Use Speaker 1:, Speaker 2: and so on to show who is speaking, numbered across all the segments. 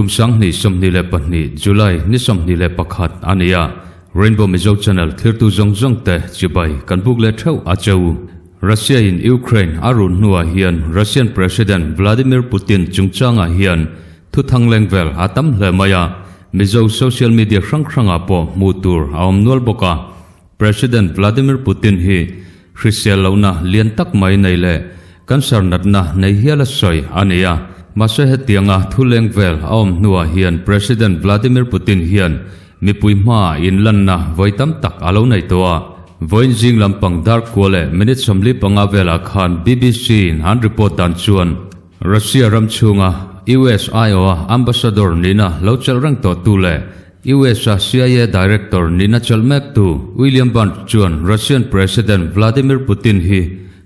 Speaker 1: Kum 2022 July ni 21 a ni a, Rainbow Mizo Channel thirtu zawng zawng te chibai kan buk leh theuh a che u. Russia in Ukraine a run hnuah hian Russian President Vladimir Putin chungchangah hian thu thang leng vel a tam hle mai a, Mizo social media hrang hrangah pawh hmuh tur a awm nual bawk a. President Vladimir Putin hi hrisel lohna lian tak mai nei leh cancer natna nei hial a sawi a ni a. Mahse hetianga thu leng vel a awm hnuah hian President Vladimir Putin hian mipui hmaah inlanna vawi tam tak a lo nei tawh a. Vawiin zing lampang dar kua leh minute 45 velah khan BBC in an report dan chuan Russia ram chhunga USIO a ambassador nihna lo chelh reng tawhtu leh US a CIA Director nihna chelh mektu William Burns chuan Russian President Vladimir Putin hi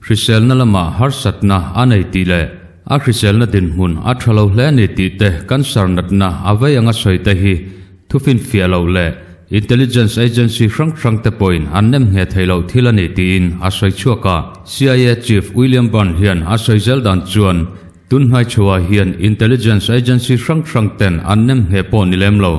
Speaker 1: hriselna lamah harsatna a nei tih leh a hriselna dinhmun a tha lo hle a ni tih te cancer natna a vei anga sawi te hi thufinfiah loh leh intelligence agency hrang hrang te pawhin an nem ngheh theih loh thil a ni tiin a sawi chhuak a. CIA Chief William Burns hian a sawi zel dan chuan Tunhnai chhoah hian intelligence agency hrang hrang ten an nem hneh pawh ni lem lo,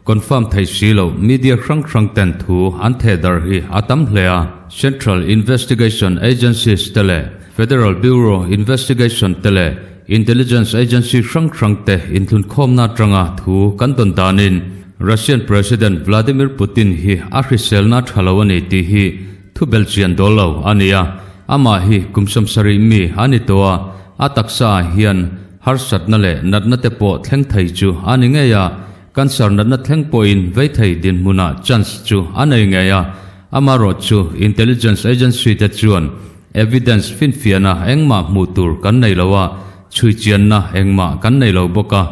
Speaker 1: confirm thei si lo media hrang hrang ten thu an theh darh hi a tam hle a. Central Investigation Agencies te leh Federal Bureau Investigation te leh intelligence agency hrang hrang te inthlunkhawmna atanga thu kan dawn danin Russian President Vladimir Putin hi a hriselna tha lo a ni tih hi Thu belchian dawl lo a ni a, amah hi kum 70 mi a ni tawh a, a taksa ah hian harsatna leh natna te pawh thleng thei chu a ni ngei a, cancer natna thleng pawhin vei thei dinhmunah chance chu a nei ngei a, amarawh chu intelligence agency te chuan evidence finfiahna engmah hmuh tur kan nei lo a, chhuichianna engmah kan nei lo bawk a,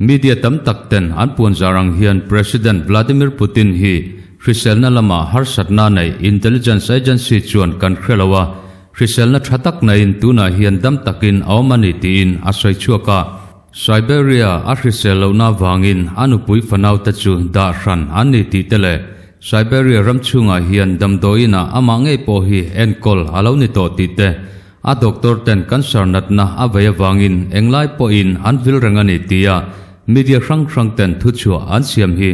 Speaker 1: media tam tak ten an puanzar ang hian President Vladimir Putin hi Hriselna lamah harsatna neih intelligence agency chuan kan hre lo a, hriselna tha tak naiin tunah hian dam takin a awm a ni tiin a sawi chhuak a. Siberia a hrisel lohna avangin a nupui fanaute chu dah hran an ni tih te leh Siberia ram chhungah hian damdawiinah amah ngei pawh hi enkawl a lo ni tawh tih te a doctor ten cancer natna a vei avangin englai pawhin an vil reng a ni tia media hrang hrang ten thuchhuah an siam hi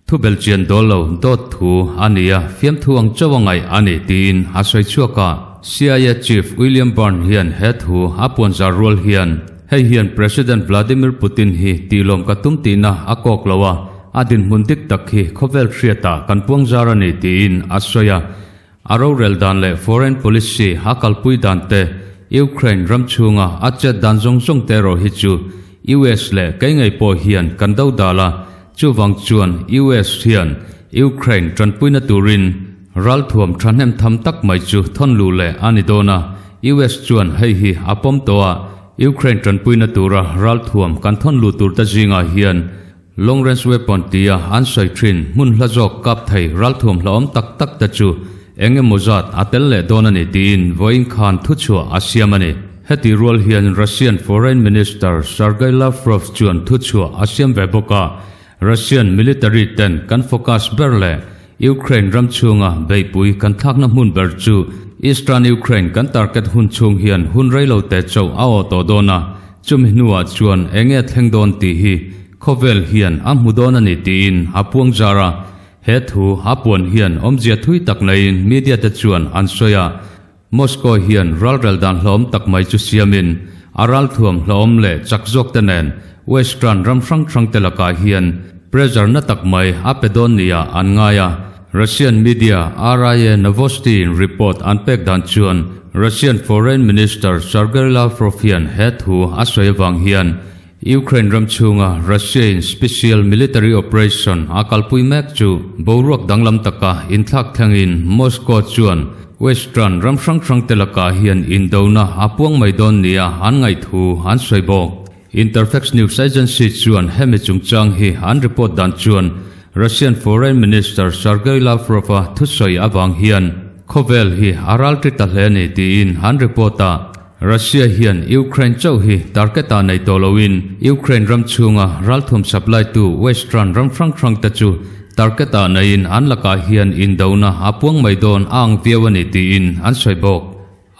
Speaker 1: Thu belchian dawl lo dawt thu a ni a, fiamthu ang chauh a ngaih a ni tiin a sawi chhuak a. CIA Chief William Burn hian he thu a puanzar rual hian hei hian President Vladimir Putin hi tihlawm ka tum tihna a kawk lo a, a dinhmun dik tak hi khawvel hriatah kan puangzar a ni tiin a sawi a. A rorel dan leh foreign policy a kalpui dan te, Ukraine ram chhunga a chet dan zawng zawng te erawh hi chu US leh kei ngei pawh hian kan do dal a, chuvang chuan US hian Ukraine tanpuina turin ralthuam thahnem tham tak mai chu thawn luh leh a ni dawn a, US chuan hei hi a pawm tawh a, Ukraine tanpuina tura ralthuam kan thawn luh tur te zingah hian Long range weapon tia an sawi thin hmun hla zawk kap thei ralthuam hlauhawm tak tak te chu eng emaw zat a tel leh dawn a ni tiin vawiin khan thuchhuah a siam a ni. Heti rual hian Russian Foreign Minister Sergei Lavrov chuan thuchhuah a siam ve bawk a, Russian military ten kan focus ber leh Ukraine ram chhunga beihpui kan thlakna hmun ber chu Eastern Ukraine kan target hun chhung hian hun reilo te chauh a awh tawh dawn a, Chumi hnuah chuan eng nge thleng dawn tih hi khawvel hian a hmu dawn a ni tiin a puang zar a. He thu a puan hian awmzia thui tak neiin media te chuan an sawi a. Moscow hian ralrel dan hlawm tak mai chu siamin a ralthuam hlawm leh chak zawk te nen Western ram hrang hrang te lakah hian pressure na tak mai a pe dawn nia an ngai a. Russian media RIA Novosti in report an pek dan chuan Russian Foreign Minister Sergei Lavrov hian he thu a sawi avang hian Ukraine ram chhunga Russia in special military operation a kalpui mek chu boruak danglam taka inthlak thlengin Moscow chuan Western ram hrang hrang te lakah hian indona a puang mai dawn nia an ngaih thu an sawi bawk. Interfax News Agency chuan hemi chungchang hi an report dan chuan Russian Foreign Minister Sergei Lavrov-a thusawi avang hian khawvel hi a ralṭi ta hle a ni tiin an report a. Russia hian Ukraine chauh hi target-ah nei tawh loin Ukraine ram chhunga ralthuam supply tu Western ram hrang hrang te chu target-ah neiin an lakah hian indona a puang mai dawn a ang viau a ni tiin an sawi bawk.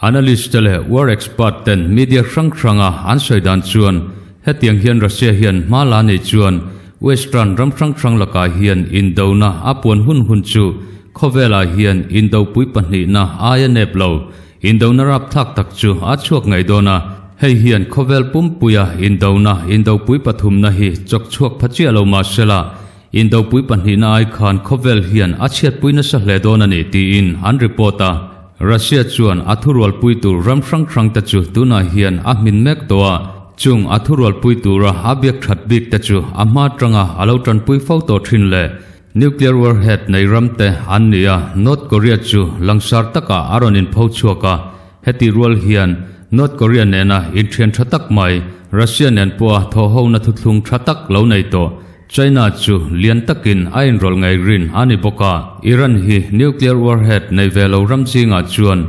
Speaker 1: Analyst te leh war expert ten media hrang hranga an sawi dan chuan Hetiang hian Russia hian hma la nei chuan Western ram hrang hrang lakah hian indona a puan hun hun chu khawvelah hian indopui pahnihna aia nep lo indona rapthlak tak chu a chhuak ngei dawn a. Hei hian khawvel pumpuia indona indopui pathumna hi chawk chhuak pha chiah lo mah sela, indopui pahnihna ai khan khawvel hian a chhiatpui nasa hle dawn a ni tiin an report a. Russia chuan a thurualpui tur ram hrang hrang te chu tunah hian a hmin mek tawh a, chung a thurualpui tura a biak that bik te chu a hma atanga a lo tanpui fo tawh thin leh nuclear warhead nei ram te an ni a, North Korea chu langsar takah a rawn inpho chhuak a, heti rual hian North Korea nena inthian tha tak mai Russia nen pawha thawhhona thuthlung tha tak lo nei tawh China chu lian takin a inrawlh ngei rin a ni bawk a, Iran hi nuclear warhead nei ve lo ram zingah chuan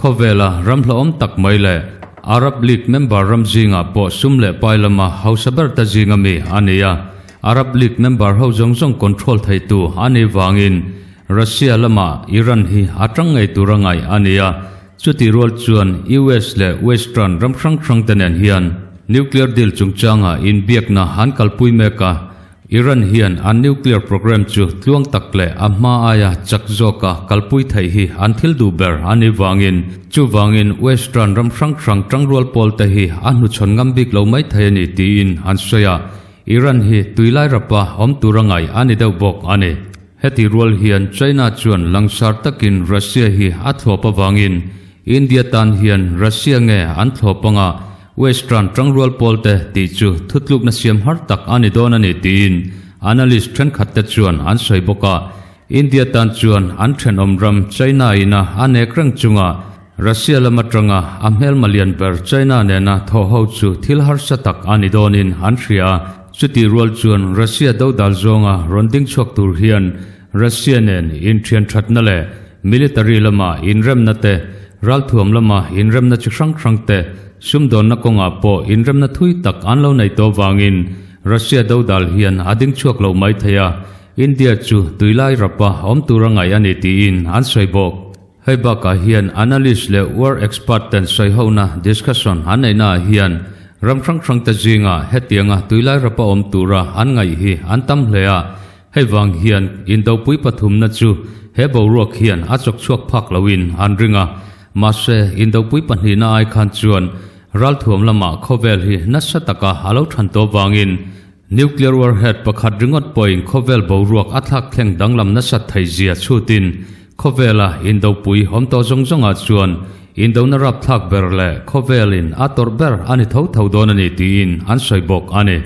Speaker 1: khawvela ram hlauhawm tak mai leh Arab League member ram zingah pawh sum leh pai lama hausa ber ta zinga mi a ni a, Arab League member ho zawng zawng control theitu a nih vangin Russia lamah Iran hi a tang ngei tur a ngaih a ni a, chutih rual chuan US leh Western ram hrang hrang te nen hian nuclear deal chungchanga inbiakna an kalpui mek a, Iran hian an nuclear program chu tluang tak leh a hma aia chak zawka kalpui theih hi an thil duh ber a nih vangin chuvangin Western ram hrang hrang tangrual pawl te hi a hnuchhawn ngam bik lo mai thei a ni tiin an sawi a, Iran hi tuilai rapa awm tura ngaih a ni deuh bawk a ni. Heti rual hian China chuan langsar takin Russia hi a thlawp avangin India tan hian Russia nge an thlawp anga Western tangrual pawl te tih chu thutlukna siam har tak a ni dawn a ni tiin analyst thenkhat te chuan an sawi bawk a. India tan chuan an thenawm ram China ina a nek reng chunga Russia lam atanga a hmelma lian ber China nena thawh ho chu thil harsa tak a ni dawnin an hria a. Chutih rual chuan Russia dodal zawnga rawn ding chhuak tur hian Russia nen inthian thatna leh military lama inremna te, ralthuam lama inremna chi hrang hrang te, sumdawnna kawngah pawh inremna thui tak an lo nei tawh vangin Russia dodal hian a ding chhuak lo mai thei a, India chu tuilai rapa awm tur a ngaih a ni tiin an sawi bawk. Hei bakah hian analyst leh war expert ten sawihona, discussion, an neihnaah hian ram hrang hrangte zingah hetianga tuilai rapa awm tura an ngaih hi an tam hle a. Hei vang hian indopui pathumna chu he boruak hian a chawk chhuak phak loin an ring a. Mahse, indopui pahnihna ai khan chuan ralthuam lamah khawvel hi nasa taka a lo than tawh vangin Nuclear warhead pakhat ringawt pawhin khawvel boruak a thlak thleng danglam nasat thei zia chhutin khawvela indopui awm tawh zawng zawngah chuan indona rapthlak ber leh khawvelin a tawrh ber a ni tho tho dawn a ni tiin an sawi bawk a ni.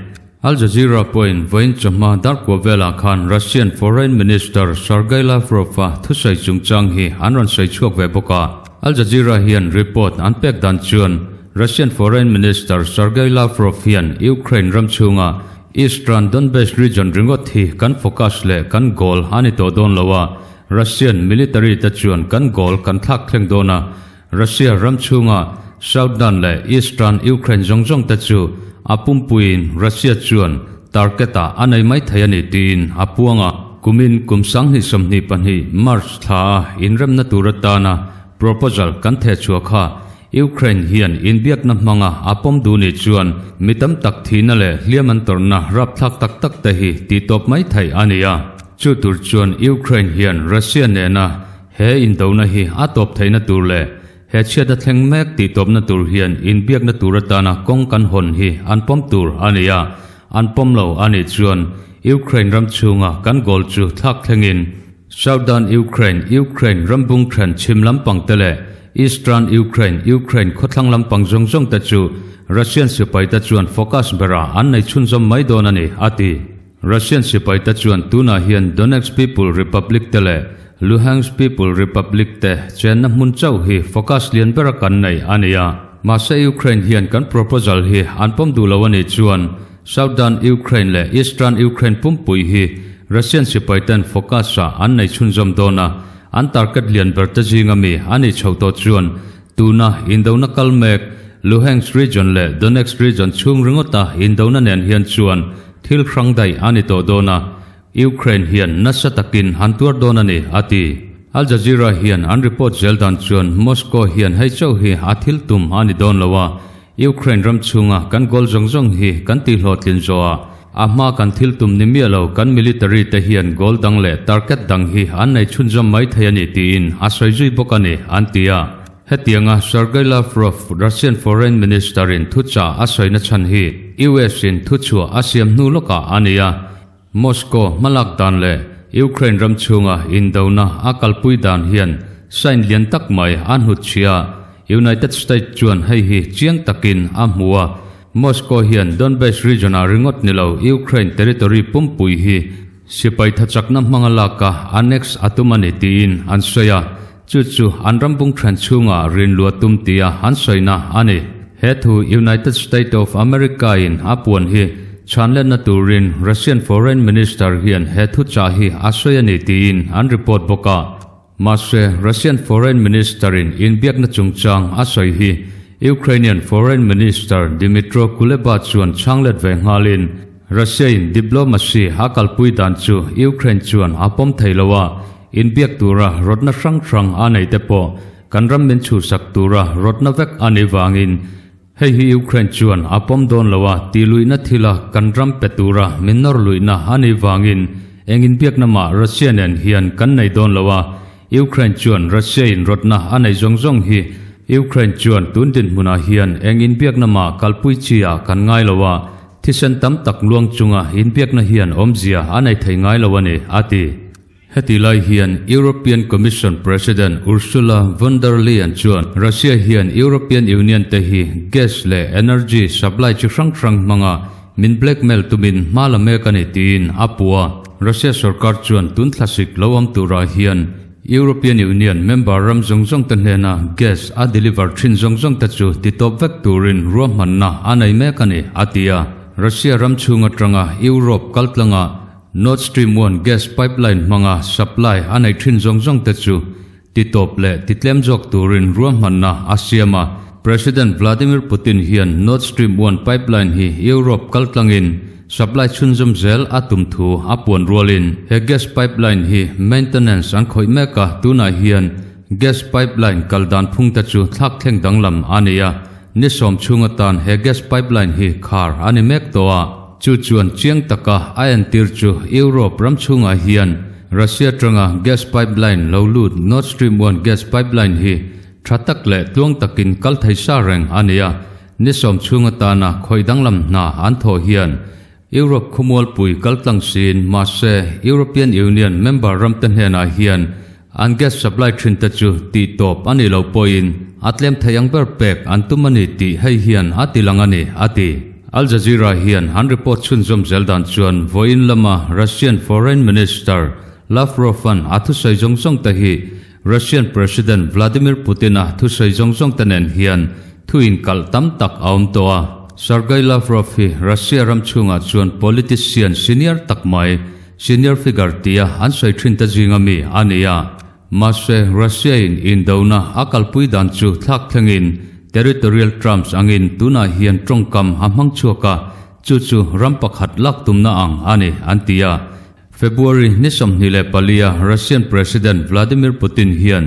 Speaker 1: Al Jazeera pawhin vawiin chawhma darkua velah khan Russian Foreign Minister Sergei Lavrov-a thusawi chungchang hi an rawn sawi chhuak ve bawk a. Al Jazeera hian report an pek dan chuan Russian Foreign Minister Sergei Lavrov hian Ukraine ram chhunga Eastern Donbas region ringawt hi kan focus leh kan goal a ni tawh dawn lo a, Russian military te chuan kan goal kan thlak thleng dawn a, Russia ram chhunga Southern leh Eastern Ukraine zawng zawng te chu a pumpuiin Russia chuan target ah a nei mai thei a ni tiin a puang a. Kumin kum 2022 March thla a inremna tur atana proposal kan thehchhuah kha Ukraine hian inbiakna hmanga a pawm duh nih chuan mi tam tak thihna leh hliam an tawrhna rapthlak tak tak te hi tihtawp mai theih a ni a. Chu tur chuan Ukraine hian Russia nena he indona hi a tawp theihna tur leh he chhiatna thleng mek tihtawpna tur hian inbiakna tur atana kawng kan hawn hi an pawm tur a ni a. An pawm lo a nih chuan Ukraine ram chhunga kan goal chu thlak thlengin Southern Ukraine, Ukraine rambung then chhim lampang te leh Eastern Ukraine, Ukraine khawthlang lampang zawng zawng te chu Russian sipai te chuan focus berah an nei chhunzawm mai dawn a ni, a ti. Russian sipai te chuan tunah hian Donetsk People Republic te leh Luhansk People Republic te chenna hmun chauh hi focus lian bera kan nei a ni a. Mahse Ukraine hian kan proposal hi an pawm duh lo a nih chuan Southern Ukraine leh Eastern Ukraine pumpui hi Russian sipai ten focus ah an nei chhunzawm dawn a, an target lian ber te zinga mi a nih chho tawh chuan tuna indona kal mek Luhansk region leh Donetsk region chhung ringawta indona nen hian chuan thil hrang daih a ni tawh dawn a, Ukraine hian nasa takin an tuar dawn a ni, a ti. Al Jazeera hian an report zel dan chuan Moscow hian hei chauh hi a thil tum a ni dawn lo a. Ukraine ram chhunga kan goal zawng zawng hi kan tihhlawhtlin zawhah a hma kan thil tum ni miah lo kan military te hian goal dang leh target dang hi an nei chhunzawm mai thei a ni tiin a sawi zui bawk a ni, an ti a. Hetianga Sergei Lavrov, Russian Foreign Minister in thuchah a sawina chhan hi US in thuchhuah a siam hnu lawkah a ni a. Moscow hmalak dan leh Ukraine ram chhunga indona a kalpui dan hian sign lian tak mai a hnutchhia a, United States chuan hei hi chiang takin a hmu a, Moscow hian Donbass region-ah ringawt ni lo Ukraine territory pumpui hi sipai thachakna hmanga laka annex a tum a ni tiin an sawi a, chu chu an ram bungthen chhunga rinlua tum tia an sawina a ni. He thu United State of America-in a puan hi chhanletna turin Russian Foreign Minister hian he thuchah hi a sawi a ni tiin an report bawk a. Mahse, Russian Foreign Minister-in inbiakna chungchang a sawi hi Ukrainian Foreign Minister Dmytro Kuleba chuan chhanglet ve nghalin Russia-in diplomacy a kalpui dan chu Ukraine chuan a pawm thei lo a, inbiak tura rawtna hrang hrang a nei te pawh kan ram min chhuhsak tura rawtna vek a nih vangin hei hi Ukraine chuan a pawm dawn lo a tih luihna thila kan ram pe tura min nawr luihna a nih vangin eng inbiakna mah Russia nen hian kan nei dawn lo a, Ukraine chuan Russia-in rawtna a nei zawng zawng hi Ukraine chuan tun dinhmunah hian eng inbiakna mah kalpui chi ah kan ngai lo a, thisen tam tak luang chunga inbiakna hian awmzia a nei thei ngai lo a ni, a ti. Heti lai hian European Commission President Ursula von der Leyen chuan Russia hian European Union te hi gas leh energy supply chi hrang hrang hmanga min blackmail tumin hma la mek a ni tiin a puh a. Russia sorkar chuan tun thlasik lo awm turah hian European Union member ram zawng zawng te hnena gas a deliver thin zawng zawng te chu titawp vek turin ruahmanna a nei mek a ni, a ti a. Russia ram chhung atanga Europe kaltlanga Nord Stream One gas pipeline hmanga supply a neih thin zawng zawng te chu titawp leh titlem zawk turin ruahmanna a siam a. President Vladimir Putin hian Nord Stream One pipeline hi Europe kaltlangin supply chhunzawm zel a tum thu a puan rualin he gas pipeline hi maintenance an khawih mek a, tunah hian gas pipeline kal dan phung te chu thlak thleng danglam a ni a, ni sawm chhung atan he gas pipeline hi khar a ni mek tawh a. Chu chuan chiang taka a entir chu Europe ram chhungah hian Russia atanga gas pipeline lo lut Nord Stream One gas pipeline hi tha tak leh tluang takin kal thei sa reng a ni a, ni sawm chhung atana khawih danglam hna an thawh hian Europe khawmualpui kal tlang siin mahse European Union member ramte hnenah hian An gas supply thin te chu tih tawp a nih loh pawhin a tlem thei ang ber pek an tum a ni tih hei hian a ti lang a ni, a ti. Al Jazeera hian an report chhunzawm zel dan chuan vawiin lama Russian Foreign Minister Lavrov-a'n a thusawi zawng zawng te hi Russian President Vladimir Putin-a thusawi zawng zawng te nen hian thu inkalh tam tak a awm tawh a. Sergei Lavrov hi Russia ram chhungah chuan politician senior tak mai Senior figure tia an sawi thin te zinga mi a ni a, mahse Russia-in indona a kalpui dan chu thlak thlengin territorial terms angin tunah hian tawngkam a hmang chhuak a, chu chu ram pakhat lak tumna ang a ni an ti a. February ni 24-a Russian President Vladimir Putin hian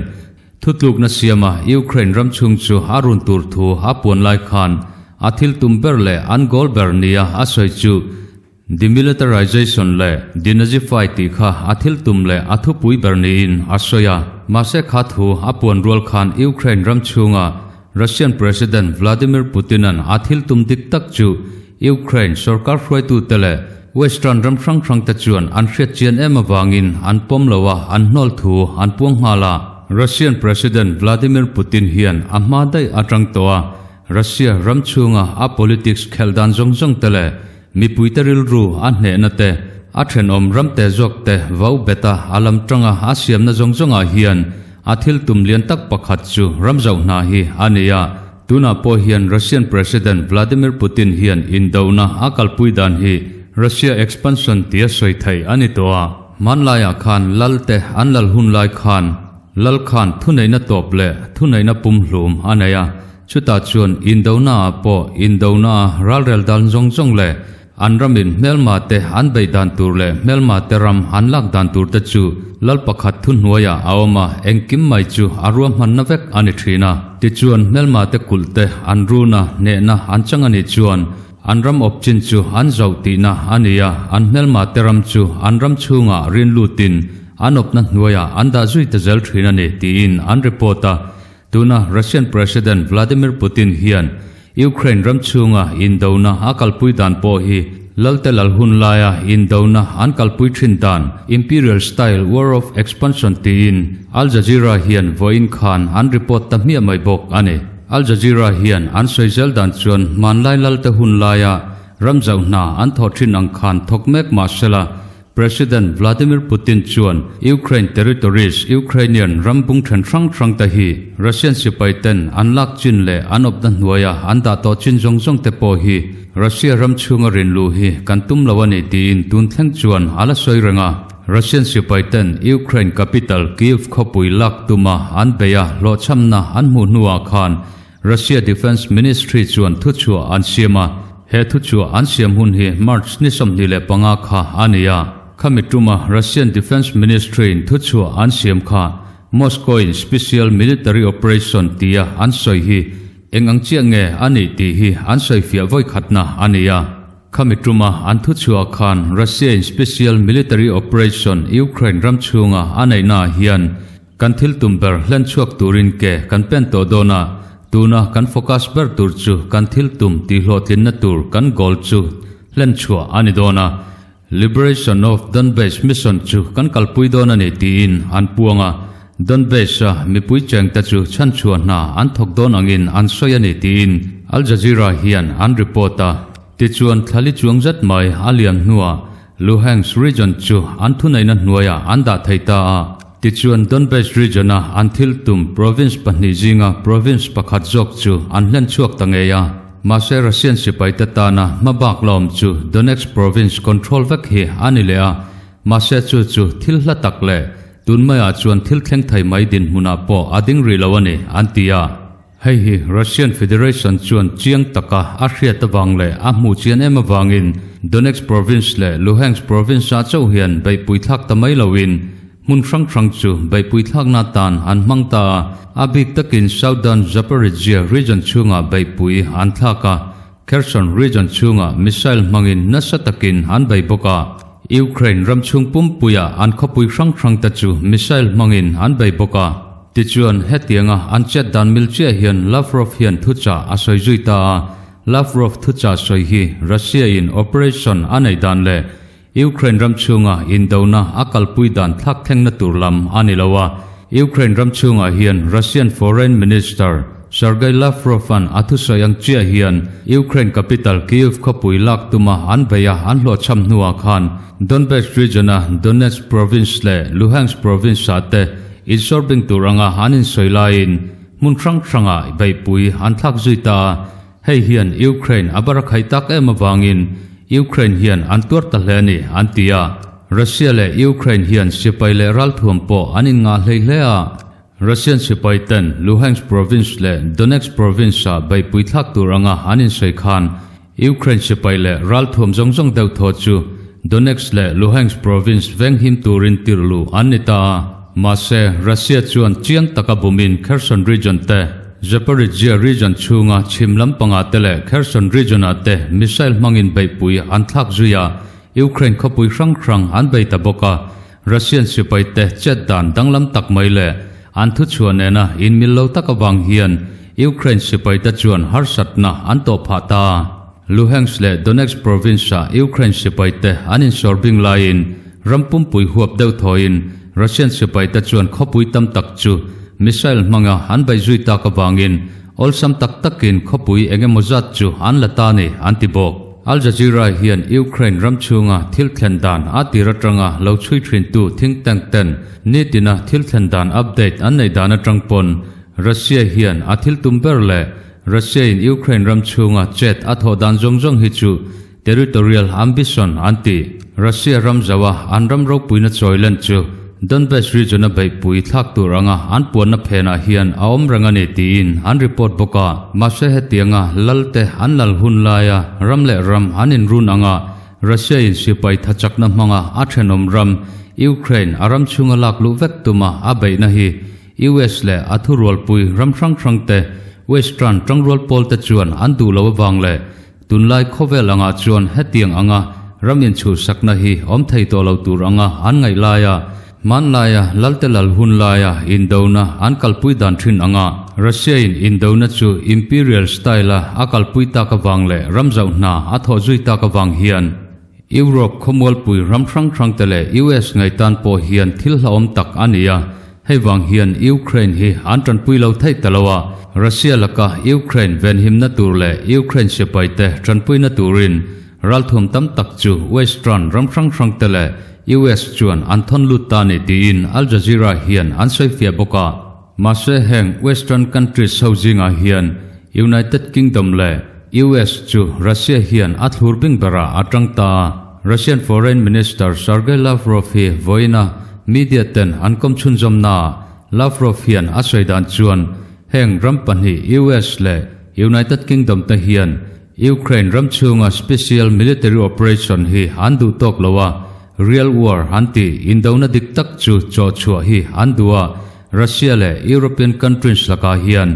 Speaker 1: thutlukna siama Ukraine ram chhung chu a run tur thu a puan lai khan a thil tum ber leh an goal ber nia a sawi chu Demilitarization leh denazify tih kha a thil tum leh a thupui ber niin a sawi a. Mahse kha thu a puan rual khan Ukraine ram chhunga Russian President Vladimir Putin-a'n a thil tum dik tak chu Ukraine sorkar hruaitute leh Western ram hrang hrangte chuan an hriat chian em avangin an pawm lo a, an hnawl thu an puang nghal a. Russian President Vladimir Putin hian a hma daih atang tawh a Russia ram chhunga a politics khelh dan zawng zawng te leh mipuite rilru a hnehna te, a thenawm ramte zawk te vau beta a lam tanga a siamna zawng zawngah hian a thil tum lian tak pakhat chu ram zauh hna hi a ni a. Tunah pawh hian Russian President Vladimir Putin hian indona a kalpui dan hi Russia expansion tia sawi theih a ni tawh a. Hmanlaiah khan lal te an lal hun lai khan lal khan thuneihna tawp leh thuneihna pumhlum a nei a. Chutah chuan Indona-ah pawh Indona-a ralrel dan zawng zawng leh an ramin hmelma te an beih dan tur leh hmelma te ram an lak dan tur te chu Lal pakhat thuhnuaiah a awm a, engkim mai chu a ruahmanna vek a ni thin a. Tichuan, hmelmate kulh te an run a, hnehna an chang a nih chuan an ram awp chin chu an zauh tihna a ni a, an hmelmate ram chu an ram chhungah rin lutin an awpna hnuaiah an dah zui ta zel thin a ni tiin an report a. Tuna Russian President Vladimir Putin hian Ukraine ram chhunga indona a kalpui dan pawh hi Lalte lal hun laia indona an kalpui thin dan Imperial style war of expansion tiin Al Jazeera hian vawiin khan an report ta hmiah mai bawk a ni. Al Jazeera hian an sawi zel dan chuan hmanlai Lalte hun laia ram zauh hna an thawh thin ang khan thawk mek mah sela President Vladimir Putin chuan Ukraine territories, Ukrainian ram bung then hrang hrang te hi Russian sipai ten an lak chin leh an awpna hnuaia an dah tawh chin zawng zawng te pawh hi Russia ram chhunga rin luh hi kan tum lo a ni tiin tun thleng chuan a la sawi reng a. Russian sipai ten Ukraine capital Kyiv khawpui lak tuma an beih a hlawhchhamna an hmuh hnuah khan Russia Defence Ministry chuan thuchhuah an siam a, he thuchhuah an siam hun hi March ni 25 kha a ni a. Khami tuma Russian Defence Ministry-in thuchhuah an siam kha Moscow-in Special Military Operation tia an sawi hi eng ang chiah nge a nih tih hi an sawi fiah vawi khatna a ni a. Khami tuma an thuchhuah khan Russia-in Special Military Operation Ukraine ram chhunga a neihnaah hian Kan thil tum ber hlen chhuak turin ke kan pen tawh dawn a, tuna kan focus ber tur chu kan thil tum tihhlawhtlinna tur kan goal chu hlen chhuah a ni dawn a, Liberation of Donbas mission chu kan kalpui dawn a ni tiin an puang a, Donbas-a mipui chengte chu chhanchhuah hna an thawk dawn angin an sawi a ni tiin Al Jazeera hian an report a. Tichuan thlali chuang zet mai a liam hnuah Luhansk region chu an thuneihna hnuaiah an dah thei ta a. Tichuan Donbas region-a an thil tum province pahnih zinga province pakhat zawk chu an hlen chhuak ta ngei a. Mahse Russian sipaite tana hmabak la awm chu Donetsk province control vek hi a ni leh a. Mahse chu chu thil hla tak leh tun maiah chuan thil thleng thei mai dinhmunah pawh a ding rih lo a ni, an ti a. Hei hi Russian Federation chuan chiang taka a hriat avang leh a hmuh chian em avangin Donetsk province leh Luhansk province-ah chauh hian beihpui thlak ta mai loin hmun hrang hrang chu beihpui thlakna atan an hmang ta a, a bik takin Southern Zaporizhzhia region chhungah beihpui an thlak a, Kherson region chhungah missile hmangin nasa takin an bei bawk a, Ukraine ram chhung pumpuia an khawpui hrang hrangte chu missile hmangin an bei bawk a. Tichuan, hetianga an chet dan mil chiah hian Lavrov hian thuchah a sawi zui ta a, Lavrov thuchah sawi hi Russia-in operation a neih dan leh Ukraine ram chhunga indona a kalpui dan thlak thlengna tur lam a ni lo a. Ukraine ram chhungah hian Russian Foreign Minister Sergei Lavrov-a'n a thusawi ang chiah hian Ukraine capital Kyiv khawpui lak tuma an beih a an hlawhchham hnuah khan Donbas region-a Donetsk province leh Luhansk province-ah te Insawrbing tur anga an insawi laiin hmun hrang hrangah beihpui an thlak zui ta a, hei hian Ukraine a bar a khaih tak em avangin Ukraine hian an tuar ta hle a ni, an ti a. Russia leh Ukraine hian sipai leh ralthuam pawh an inngah hlei hle a. Russian sipai ten Luhansk province leh Donetsk province-ah beihpui thlak tur anga an insawi khan Ukraine sipai leh ralthuam zawng zawng deuh thaw chu Donetsk leh Luhansk province venghim turin tirh luh an ni ta a. Mahse, Russia chuan chiang taka bumin Kherson region te, Zaporizhzhia region chhunga chhim lampangah te leh Kherson region-ah te missile hmangin beihpui an thlak zui a, Ukraine khawpui hrang hrang an bei ta bawk a. Russian sipaite chet dan danglam tak mai leh an thuchhuah nena inmil lo tak avang hian Ukraine sipaite chuan harsatna an tawh phah ta. Luhansk leh Donetsk province-ah Ukraine sipaite an insawr bing laiin ram pumpui huap deuh thawiin Russian sipaite chuan khawpui tam tak chu missile hmanga an bei zui tak avangin awlsam tak takin khawpui eng emaw zat chu an la ta ni an ti bawk. Al Jazeera hian Ukraine ram chhunga thil thlen dan a tir atanga lo chhui thintu think tank ten nitina thil thlen dan update an neih dan atang pawn Russia hian a thil tum ber leh Russia in Ukraine ram chhunga chet a thawh dan zawng zawng hi chu territorial ambition an ti. Russia ram zaua an ram ropuina chawi len chu Donbas region a beihpui thlak tur anga an puanna phenah hian a awm reng a ni tiin an report bawk a. Mahse hetianga lalte an lal hun laia ram leh ram an inrun anga Russia in sipai thachakna hmanga a thenawm ram. Ukraine a ram chhunga lak luh vek tuma a beihna hi US leh a thurualpui ram hrang hrangte Western tangrual pawlte chuan an duh lo avang leh tunlai khawvel angah chuan hetiang anga ram inchhuhsakna hi awm thei tawh lo tur anga an ngaih laia hmanlaia Lalte lal hun laia indona an kalpui dan thin anga Russia-in indona chu imperial style-a a kalpui tak avang leh ram zauh hna a thawh zui tak avang hian Europe khawmualpui ram hrang hrangte leh US ngaihtan pawh hian thil hlauhawm tak a ni a, hei vang hian Ukraine hi an tanpui lo theih ta lo a, Russia laka Ukraine venhimna tur leh Ukraine sipaite tanpuina turin ralthuam tam tak chu Western ram hrang hrangte leh US chuan an thawn lut ta a ni tiin Al Jazeera hian an sawifiah bawk a. Mahse heng Western countries ho zingah hian United Kingdom leh US chu Russia hian a thlur bing berah a tang ta a. Russian Foreign Minister Sergei Lavrov hi vawiina media ten an kawm chhunzawmnaah Lavrov hian a sawi dan chuan heng ram pahnih US leh United Kingdom te hian Ukraine ram chhunga special military operation hi an duh tawk lo a, real war an tih indona dik tak chu chawh chhuah hi an duh a, Russia leh European countries lakah hian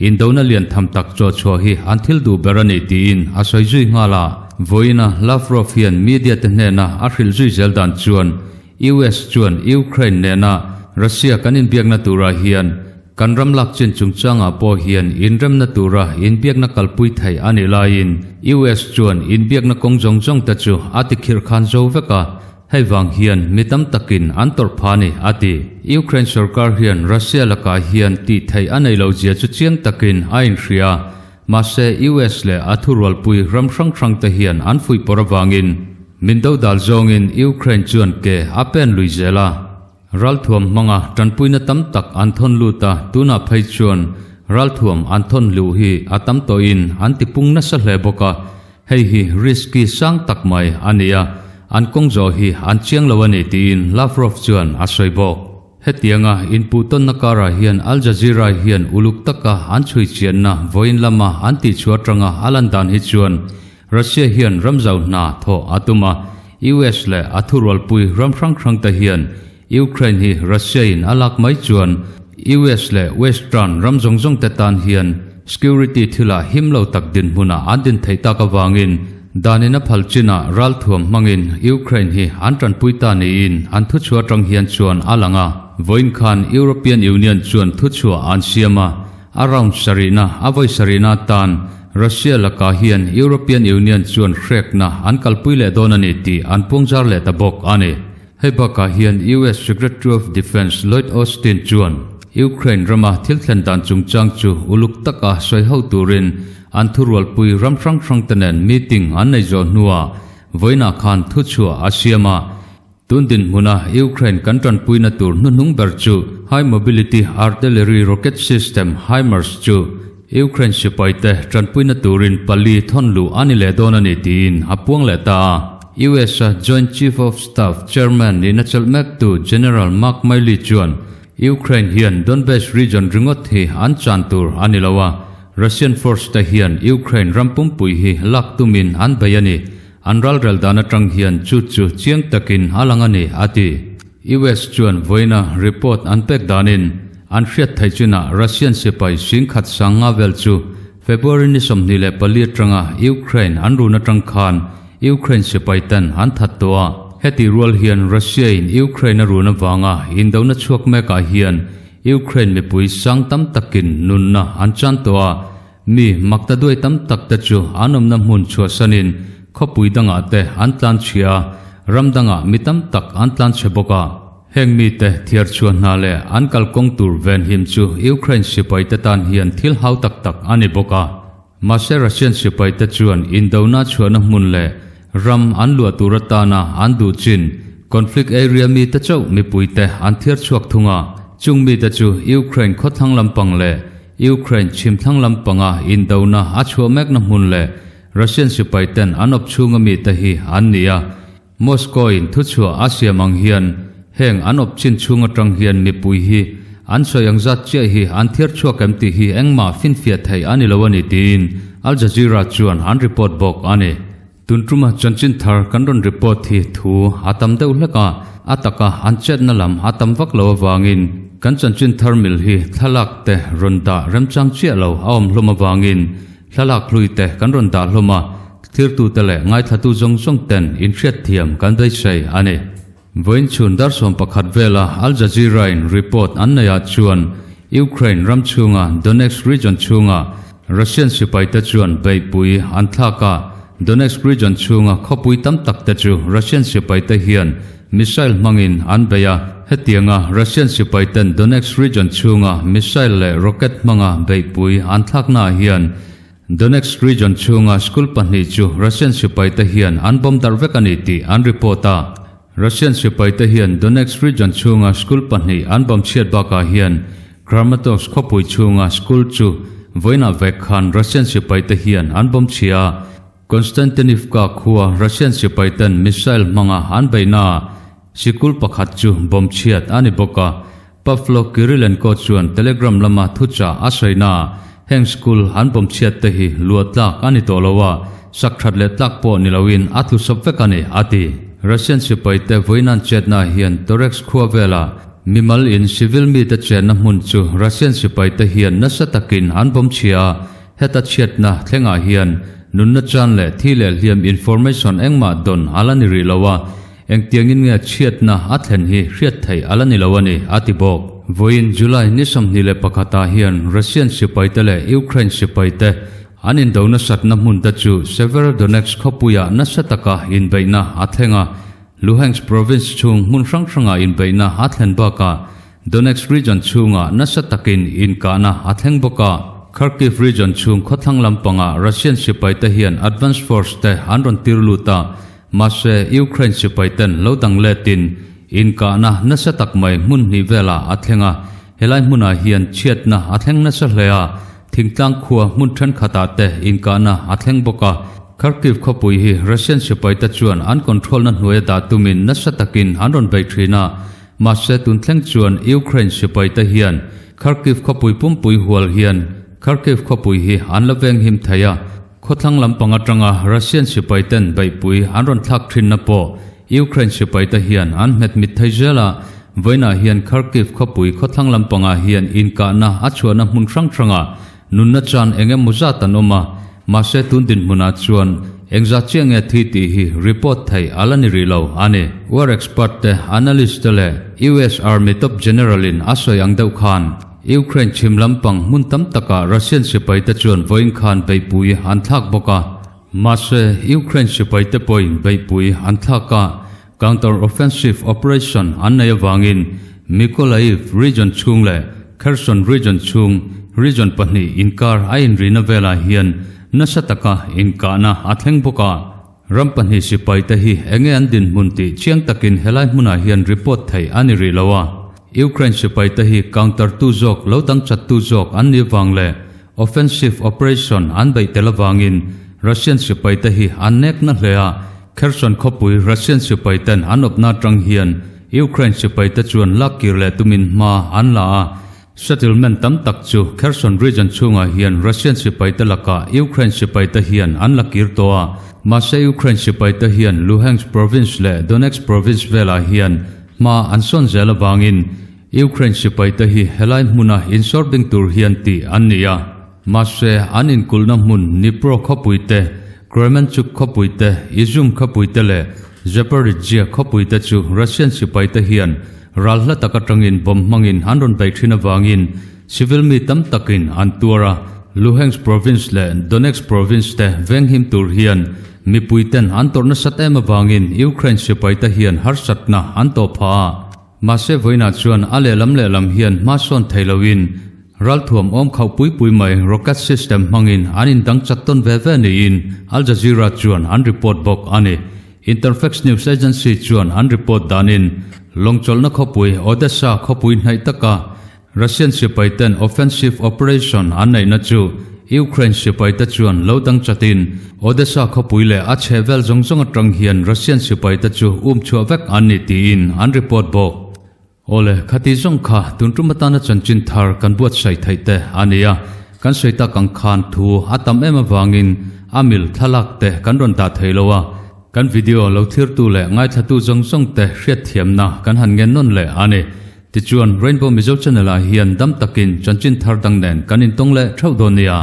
Speaker 1: indona lian tham tak chawh chhuah hi an thil duh ber a ni tiin a sawi zui nghal a. Vawiina Lavrov hian media te hnena a hrilh zui zel dan chuan US chuan Ukraine nena Russia kan inbiakna turah hian kan ram lak chin chungchangah pawh hian inremna tura inbiakna kalpui theih a nih laiin US chuan inbiakna kawng zawng zawng te chu a tikhirh khan zo vek a. Hei vang hian mi tam takin an tawrh pha a ni, a ti. Ukraine sorkar hian Russia lakah hian tih theih a nei lo zia chu chiang takin a inhria. Mahse, US leh a thurualpui ram hrang hrangte hian an fuihpawrh avangin min dodal zawngin Ukraine chuan ke a pen lui zel a. Ralthuam hmanga tanpuina tam tak an thawn lut a, tunah phei chuan ralthuam an thawn luh hi a tam tawhin an tipung nasa hle bawk a, hei hi risky sang tak mai a ni a, an kawng zawh hi an chiang lo a ni tiin Lavrov chuan a sawi bawk. Hetianga inpuhtawnna karah hian Al Jazeera hian uluk taka an chhui chianna vawiin lama an tihchhuah atanga a lan dan hi chuan Russia hian ramzau hna thawh a tum a, US leh a thurualpui ram hrang hrang te hian Ukraine hi Russia in a lak mai chuan US leh Western ram zawng zawng te tan hian security thilah him lo tak dinhmunah an din theih tak avangin danin a phal chinah ralthuam hmangin Ukraine hi an tanpui ta niin an thuchhuah atang hian chuan a lang a. Vawiin khan European Union chuan thuchhuah an siam a, A round sarihna a vawi sarihna atan Russia lakah hian European Union chuan hrekna an kalpui leh dawn a ni tih an puangzar leh ta bawk a ni. Hei bakah hian US Secretary of Defence Lloyd Austin chuan Ukraine rama thil thlen dan chungchang chu uluk taka sawi ho turin an thurualpui ram hrang hrangte nen meeting an nei zawh hnuah vawiinah khan thuchhuah a siam a. Tun dinhmuna Ukraine kan tanpuina tur hnuhnung ber chu High Mobility Artillery Rocket System, HIMARS, chu Ukraine sipaite tanpuina turin pali thawn luh a ni leh dawn a ni tiin a puang leh ta a. US-a Joint Chief of Staff Chairman nihna chelh mektu General Mark Milley chuan Ukraine hian Donbas region ringawt hi an chan tur a ni lo a, Russian force te hian Ukraine ram pumpui hi lak tumin an bei a ni. An ralrel dan atang hian chu chu chiang takin a lang a ni, a ti. US chuan vawiina report an pek danin an hriat theih chinah Russian sipai singkhat sang nga vel chu February ni 24 atanga Ukraine an run atang khan Ukraine sipai ten an that tawh a. Heti rual hian Russia in Ukraine a run avanga indona chhuak mekah hian Ukraine mipui sang tam takin nunna an chan tawh a. Mi makta duai tam tak te chu an awmna hmun chhuahsanin khawpui dangah te an tlan chhia a, ram dangah mi tam tak an tlan chhe bawk a. Heng mite thiar chhuah hna leh an kalkawng tur venhim chu Ukraine sipai te tan hian thil hau tak tak a ni bawk a. Mahse Russian sipai te chuan indona chhuahna hmun leh ram an luah tur atana an duh chin conflict area mite chauh mipuite an thiar chhuak thung a. Chung mite chu Ukraine khawthlang lampang leh Ukraine chhimthlang lampanga indona a chhuah mekna hmun leh Russian sipai ten an awp chhunga mite hi an ni a. Moscow in thuchhuah a siam ang hian heng an awp chin chhung atang hian mipui hi an sawi ang zat chiah hi an thiar chhuak em tih hi engmah finfiah theih a ni lo a ni tiin Al Jazeera chuan an report bawk a ni. Tun tuma chanchin thar kan rawn report hi thu a tam deuh hlek a. A taka an chetna lam a tam vak lo avangin kan chanchin thar mil hi thlalak te rawn dah remchang chiah lo a awm hlawm avangin thlalak hlui te kan rawn dah hlawm a, thirtute leh ngaithlatu zawng zawng ten inhriatthiam kan beisei a ni. Vawiin chhun dar 11 vela Al Jazeera in report an neihah chuan Ukraine ram chhunga Donetsk region chhunga Russian sipaite chuan beihpui an thlak a, Donetsk region chhunga khawpui tam tak te chu Russian sipaite hian missile hmangin an bei a. Hetianga Russian sipaiten Donetsk region chhunga missile leh rocket hmanga beihpui an thlaknaah hian Donetsk region chhunga school pahnih chu Russian sipaite hian an bomb darh vek a ni tih an report a. Russian sipaite hian Donetsk region chhunga school pahnih an bomb chhiat bakah hian Kramatorsk khawpui chhunga school chu vawiinah vek khan Russian sipaite hian an bomb chhia a. Konstantinivka khua Russian sipaiten missile hmanga an beihnaah sikul pakhat chu bomb chhiat a ni bawk a. Pavlo Kirilenko chuan Telegram lama thuchah a sawinaah heng school an bomb chhiat te hi luah tlak a ni tawh lo a, sak that leh tlak pawh ni loin a tlu sawp vek a ni, a ti. Russian sipaite vawiin chetna hian Toretsk khua velah mimal in civil mite chenna hmun chu Russian sipaite hian nasa takin an bomb chhia a, heta chhiatna thlengah hian nunna chan leh thi leh hliam information engmah dawn a la ni rih lo a, Engtiangin nge chhiatna a thlen hi hriat theih a la ni lo a ni, a ti bawk. Vawiin July ni 21 ah hian Russian sipaite leh Ukraine sipaite an indo nasatna hmunte chu Severodonetsk khawpuiah nasa taka inbeihna a thleng a. Luhansk province chhung hmun hrang hrangah inbeihna a thlen bakah Donetsk region chhungah nasa takin inkahna a thleng bawk a. Kharkiv region chhung khawthlang lampangah Russian sipaite hian advance force te an rawn tir lut a. Mahse, Ukraine sipaiten lo dang letin inkahna nasa tak mai hmun hnih velah a thleng a, helai hmunah hian chhiatna a thleng nasa hle a, thingtlang khua hmun thenkhatah te inkahna a thleng bawk a. Kharkiv khawpui hi Russian sipaite chuan an control-na hnuaia dah tumin nasa takin an rawn bei thin a, mahse tun thleng chuan Ukraine sipaite hian Kharkiv khawpui pumpui hual hian Kharkiv khawpui hi an la venghim thei a. Khawthlang lampang atanga Russian sipaiten beihpui an rawn thlak thinna pawh Ukraine sipaite hian an hmet mit thei zel a, vawiinah hian Kharkiv khawpui khawthlang lampangah hian inkahna a chhuahna hmun hrang hrangah nunna chan eng emaw zat an awm a, mahse tun dinhmunah chuan engzat chiah nge thi tih hi report theih a la ni rih lo a ni. War expert te, analyst te leh US Army top general in a sawi ang deuh khan, Ukraine chhim lampang hmun tam takah Russian sipaite chuan vawiin khan beihpui an thlak bawk a. Mahse, Ukraine sipaite pawhin beihpui an thlak a, counter-offensive operation an nei avangin Mykolaiv region chhung leh Kherson region chhung region pahnih inkar a inrihna velah hian nasa taka inkahna a thleng bawk a. Ram pahnih sipaite hi enge an dinhmun tih chiang takin helai hmunah hian report theih a ni rih lo a. Ukraine sipaite hi counter tu zawk lo dang chat tu zawk an nih vang leh offensive operation an beih tel avangin Russian sipaite hi an nek na hle a. Kherson khawpui Russian sipaiten an awpna atang hian Ukraine sipaite chuan lak kir leh tumin hma an la a. Settlement tam tak chu Kherson region chhungah hian Russian sipaite lakah Ukraine sipaite hian an la kir tawh a, mahse Ukraine sipaite hian Luhansk province leh Donetsk province velah hian hma an sawn zel avangin Ukraine sipaite hi helai hmuna insawrbing tur hian tih an ni a. Mahse an inkulhna hmun Dnipro khawpui te, Kremenchuk khawpui te, Izyum khawpui te leh Zaporizhzhia khawpui te chu Russian sipaite hian Ral hla tak atangin bomb hmangin an rawn bei thin avangin civil mi tam takin an tuar a, Luhansk province leh Donetsk province te venghim tur hian mipui ten an tawrh nasat em avangin Ukraine sipai te hian harsatna an tawh phah a. Mahse vawiinah chuan a lehlam lehlam hian hma sawn thei loin ralthuam awm khauh pui pui mai rocket system hmangin an indang chat tawn ve ve niin Al Jazeera chuan an report bawk a ni. Interfax news agency chuan an report danin lawngchawlhna khawpui Odessa khawpui hnaih taka Russian sipaiten offensive operation an neihna chu Ukraine sipaite chuan lo dang chatin Odessa khawpui leh a chhehvel zawng zawng atang hian Russian sipaite chu um chhuah vek an ni tiin an report bawk. Awle, khati zawng kha tun tum atana chanchin thar kan buatsaih theih te a ni a, kan sawi tak ang khan thu a tam em avangin a mil thlalak te kan rawn dah thei lo a. Kan video lo thirtu leh ngaithlatu zawng zawng te hriatthiamna kan han ngen nawn leh a ni. Tichuan Rainbow Mizo Channel ah hian dam takin chanchin thar dang nen kan intawng leh theuh dawn nia.